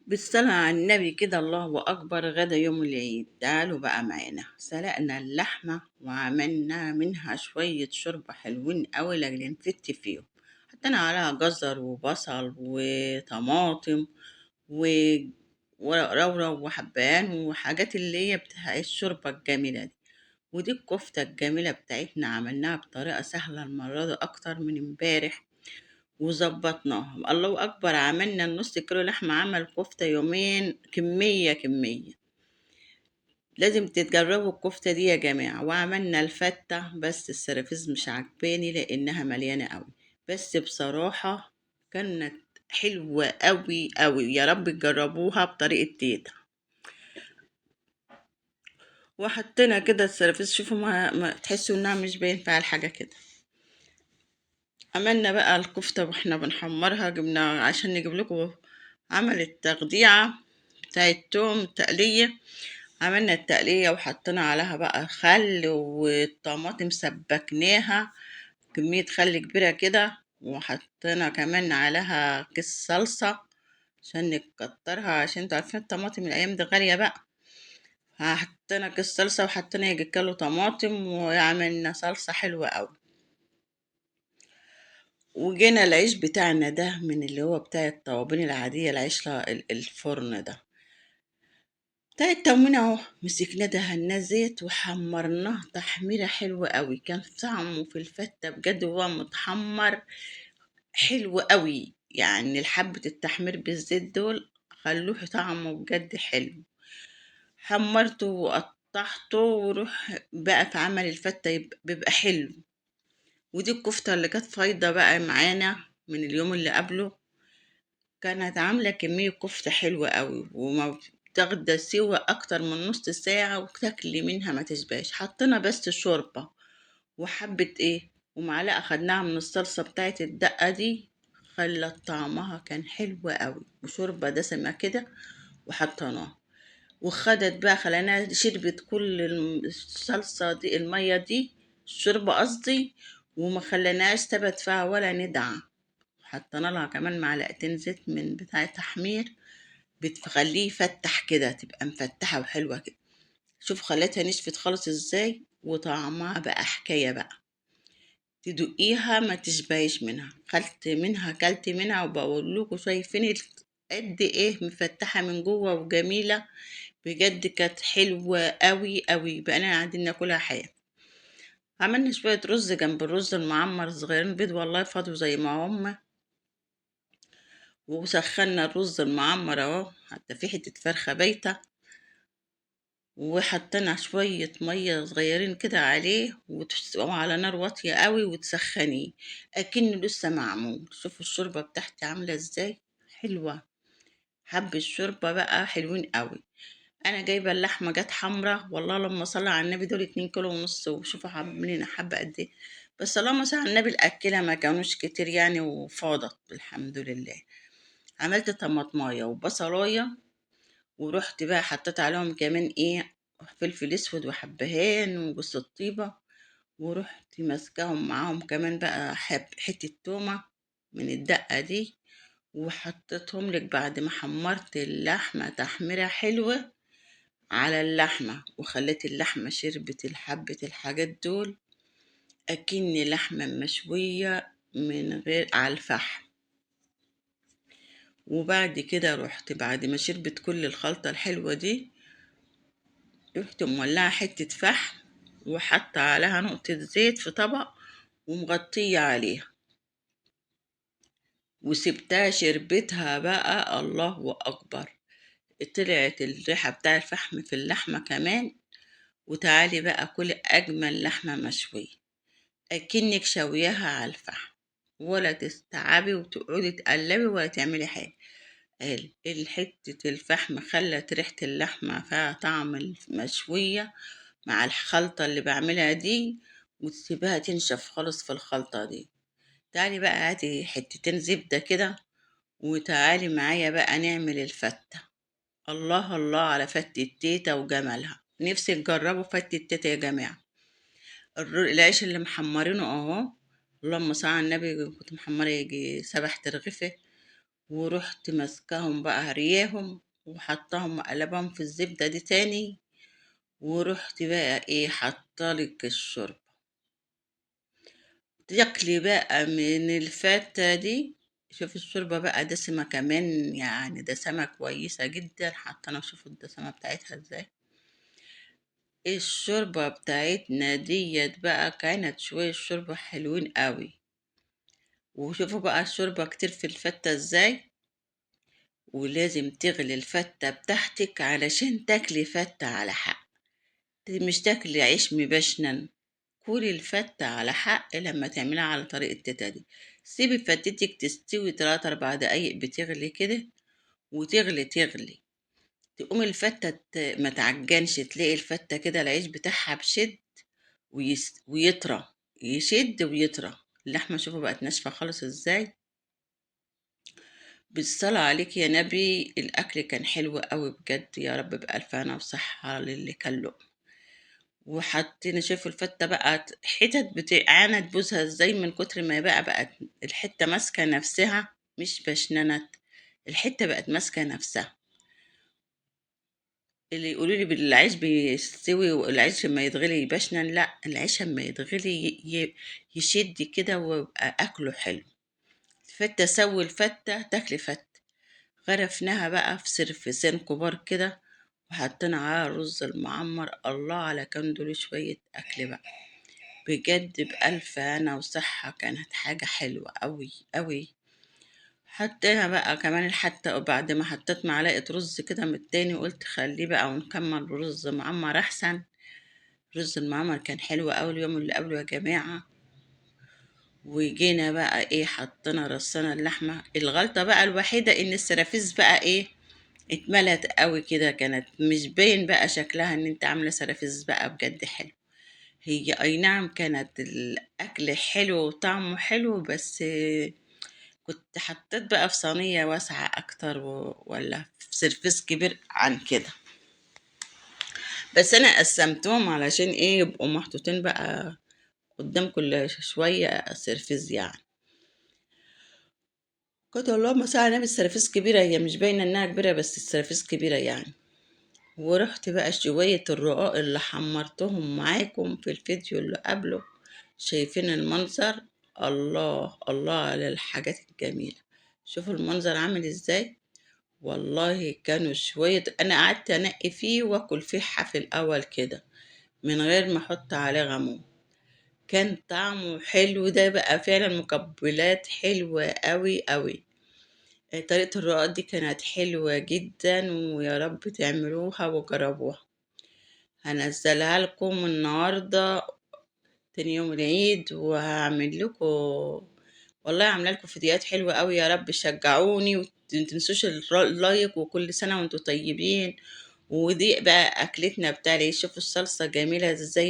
بالصلاة على النبي كده، الله أكبر. غدا يوم العيد، تعالوا بقى معانا. سلقنا اللحمة وعملنا منها شوية شوربة حلوين قوي لأجل نفت فيهم. حطينا عليها جزر وبصل وطماطم وورق رورو وحبهان وحاجات اللي هي بتاع الشوربة الجميلة دي. ودي الكفتة الجميلة بتاعتنا، عملناها بطريقة سهلة المرة دي أكتر من امبارح وظبطناها. الله أكبر، عملنا النص كيلو لحمة عمل كفتة يومين، كمية كمية. لازم تتجربوا الكفتة دي يا جماعة. وعملنا الفتة، بس السرافيز مش عجباني لأنها مليانة قوي، بس بصراحة كانت حلوة قوي قوي. يا رب تجربوها بطريقة تيتا. وحطينا كده السرافيز، شوفوا ما تحسوا انها مش باين فيها الحاجة كده. عملنا بقى الكفتة واحنا بنحمرها، جبنا عشان نجيب لكم عمل التخديعة بتاعت توم التقلية. عملنا التقلية وحطينا عليها بقى خل والطماطم، سبكناها كمية خل كبيرة كده، وحطينا كمان عليها كيس صلصة عشان نكترها، عشان انتوا عارفين الطماطم الأيام دي غالية بقى. حطينا كيس صلصة وحطينا يجي كيلو طماطم وعملنا صلصة حلوة قوي. وجينا العيش بتاعنا ده من اللي هو بتاع الطوابين العادية، العيش الفرن ده بتاع التموين اهو، مسكناه دهناه زيت وحمرناه تحميرة حلوة قوي. كان طعمه في الفتة بجد وهو متحمر حلو قوي، يعني حبة التحمير بالزيت دول خلوه طعمه بجد حلو. حمرته وقطعته وروح بقى في عمل الفتة بيبقى حلو. ودي الكفتة اللي كانت فايضة بقى معانا من اليوم اللي قبله، كانت عاملة كمية كفتة حلوة قوي، وما بتاخد سوا أكتر من نص ساعة وتاكلي منها ما تشبعش. حطينا بس شوربة وحبة إيه ومعلقة خدناها من الصلصة بتاعت الدقة دي، خلت طعمها كان حلو قوي، وشوربة دسمة كده وحطيناها. وخدت بقى خليناها شربت كل الصلصة دي، المية دي، الشوربة قصدي، وما خليناهاش ثبت فيها ولا ندعة. حطينا لها كمان معلقتين زيت من بتاع التحمير، بتخليه يفتح كده، تبقى مفتحة وحلوة كده. شوف خليتها نشفت خالص ازاي، وطعمها بقى حكاية بقى، تدوقيها ما تشبعيش منها. خلت منها كلت منها، وبقول لكم شايفين قد ايه مفتحة من جوه وجميلة بجد، كانت حلوة قوي قوي، بقينا قاعدين ناكلها حياة. عملنا شوية رز جنب الرز المعمر صغيرين بيض، والله فاضوا زي ما هم. وسخنا الرز المعمر اهو، حتى في حتة فرخة بايتة، وحطينا شوية مية صغيرين كده عليه، وعلى نار واطية قوي وتسخنيه اكنه لسه معمول. شوفوا الشوربة بتاعتي عاملة ازاي حلوة، حب الشوربة بقى حلوين قوي. انا جايبه اللحمة جت حمرا والله، لما صلى على النبي دول 2.5 كيلو، وشوفوا عاملين حبه قد ايه، بس اللهم صل على النبي الاكلة ما كانوش كتير يعني، وفاضت الحمد لله. عملت طماطمايه وبصلايه، ورحت بقى حطيت عليهم كمان ايه فلفل اسود وحبهان وجوز الطيبة، ورحت ماسكاهم معاهم كمان بقى حتة تومة من الدقة دي، وحطيتهم لك بعد ما حمرت اللحمة تحميره حلوة على اللحمة، وخليت اللحمة شربت الحبة الحاجات دول، أكن لحمة مشوية من غير على الفحم. وبعد كده رحت بعد ما شربت كل الخلطة الحلوة دي، رحت مولعة حتة فحم وحط عليها نقطة زيت في طبق ومغطية عليها، وسبتها شربتها بقى. الله أكبر، طلعت الريحة بتاع الفحم في اللحمة كمان. وتعالي بقى كل أجمل لحمة مشوية أكنك شوياها على الفحم، ولا تستعبي وتقعدي تقلبي ولا تعملي حاجة. الحتة الفحم خلت ريحة اللحمة فيها طعم المشوية مع الخلطة اللي بعملها دي، وتسيبها تنشف خالص في الخلطة دي. تعالي بقى هاتي حتتين زبدة كده، وتعالي معايا بقى نعمل الفتة. الله الله على فتة تيتا وجمالها، نفسي تجربوا فتة تيتا يا جماعة. العيش اللي محمرينه اهو، اللهم صل على النبي، كنت محمرة يجي 7 ترغيفة، ورحت ماسكاهم بقى هرياهم وحطاهم مقلبهم في الزبدة دي تاني، ورحت بقى ايه حطالك الشوربة. تاكلي بقى من الفتة دي. شوفي الشوربة بقى دسمة كمان، يعني دسمة كويسة جدا. حطينا شوفوا الدسمة بتاعتها ازاي. الشوربة بتاعتنا ديت بقى كانت شوية شوربة حلوين قوي. وشوفوا بقى الشوربة كتير في الفتة ازاي. ولازم تغلي الفتة بتاعتك علشان تاكلي فتة على حق، مش تاكلي عيش مبشنن. كولي الفتة على حق لما تعمليها على طريقة تيتا دي. سيبي فتتك تستوي 3-4 دقايق بتغلي كده، وتغلي تغلي، تقوم الفتة ما تعجنش، تلاقي الفتة كده العيش بتاعها بشد ويطرى، يشد ويطرى. اللحمة شوفوا بقت ناشفة خالص ازاي. بالصلاة عليك يا نبي، الأكل كان حلو قوي بجد، يا رب بألف هنا وصحة للي كان لقمة. وحطينا شوفوا الفتة بقى حتت بتعانى تبوزها ازاي من كتر ما بقى بقت الحتة ماسكة نفسها، مش بشننت، الحتة بقت ماسكة نفسها. اللي يقولوا لي بالعيش بيستوي والعيش لما يتغلي يبشنن، لا العيش لما يتغلي يشد كده ويبقى أكله حلو. الفتة سوي الفتة تاكلي فتة. غرفناها بقى في سرفسين كبار كده، وحطينا عليها الرز المعمر. الله على كان دول شوية أكل بقى بجد بألف هنا وصحة، كانت حاجة حلوة قوي قوي. حطينا بقى كمان حتى بعد ما حطيت معلقة رز كده من التاني، وقلت خليه بقى ونكمل رز معمر أحسن. رز المعمر كان حلو قوي اليوم اللي قبله يا جماعة. وجينا بقى ايه حطينا رصينا اللحمة. الغلطة بقى الوحيدة ان السرافيس بقى ايه اتملت قوي كده، كانت مش باين بقى شكلها ان انت عاملة سرافيس بقى بجد حلو. هي اي نعم كانت الاكل حلو وطعمه حلو، بس كنت حطيت بقى في صينية واسعة اكتر ولا في سرفيس كبير عن كده. بس انا قسمتهم علشان ايه يبقوا محطوطين بقى قدام كل شوية سرفيس يعني. كنت اللهم صل على النبي. السرافيس كبيرة، هي مش باينة انها كبيرة بس السرافيس كبيرة يعني. ورحت بقى شوية الرقاق اللي حمرتهم معاكم في الفيديو اللي قبله، شايفين المنظر؟ الله الله على الحاجات الجميلة. شوفوا المنظر عامل ازاي. والله كانوا شوية، انا قعدت انقي فيه واكل فيه حاف الاول كده من غير ما احط عليه غموم، كان طعمه حلو. ده بقى فعلا مقبلات حلوة قوي قوي. طريقة الرقاق دي كانت حلوة جدا، ويا رب تعملوها وجربوها. هنزلها لكم النهاردة تاني يوم العيد، وهعمل لكم والله عامله لكم فيديوهات حلوة قوي. يا رب شجعوني ومتنسوش اللايك، وكل سنة وانتم طيبين. ودي بقى اكلتنا بتاع العيد. شوفوا الصلصة جميلة ازاي.